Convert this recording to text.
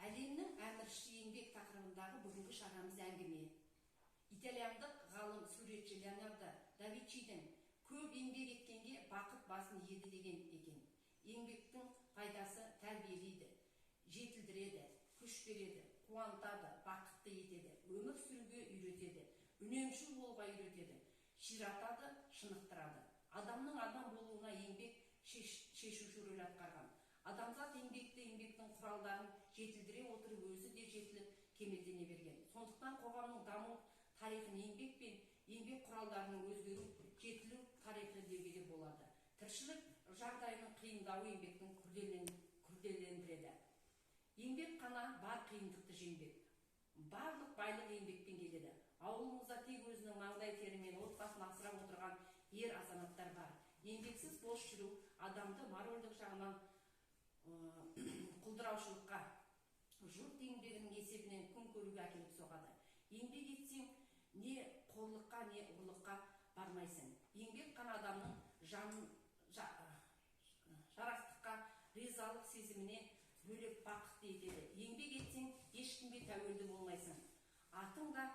Әлемнің әміршісі еңбек тақырыбындағы бүгінгі шарамыз әңгіме. Итальяндық ғалым, суретші Леонардо да Винчидің «Көп еңбек еткенге бақыт басын иеді» деген екен. Еңбектің пайдасы: тәрбиелейді, жетілдіреді, күш береді, қуантады, бақытты етеді, өмір сүруге үйретеді, үнемшіл болуға үйретеді, ширатады, шынықтырады. Адамның адам болуына еңбек шешуші рөл атқарған. Адамзат еңбекті, еңбектің құралдарын жетілдіре отырып, өзі де жетіліп, кемелдене берген. Сондықтан қоғамның даму тарихын еңбек пен еңбек құралдарының өзгеру, жетілу тарихы деуге де болады. Тіршілік жағдайының қиындауы еңбектің күрделендіреді. Еңбек қана бар қиындықты жеңбек. Барлық байлық еңбекпен келеді. Ауылымызда тек өзінің маңдай терімен отбасын асырап отырған ер азаматтар бар. Еңбексіз бос жүру адамды моральдық жағынан құлдыраушылыққа, жұрт еңбегінің есебінен күн көруге әкеліп соғады. Еңбек етсең, не қорлыққа, не ұрлыққа бармайсың. Еңбек қана адамның жанын жарастыққа, ризалық сезіміне бөлеп, бақытты етеді. Еңбек етсең, ешкімге тәуелді болмайсың, атың да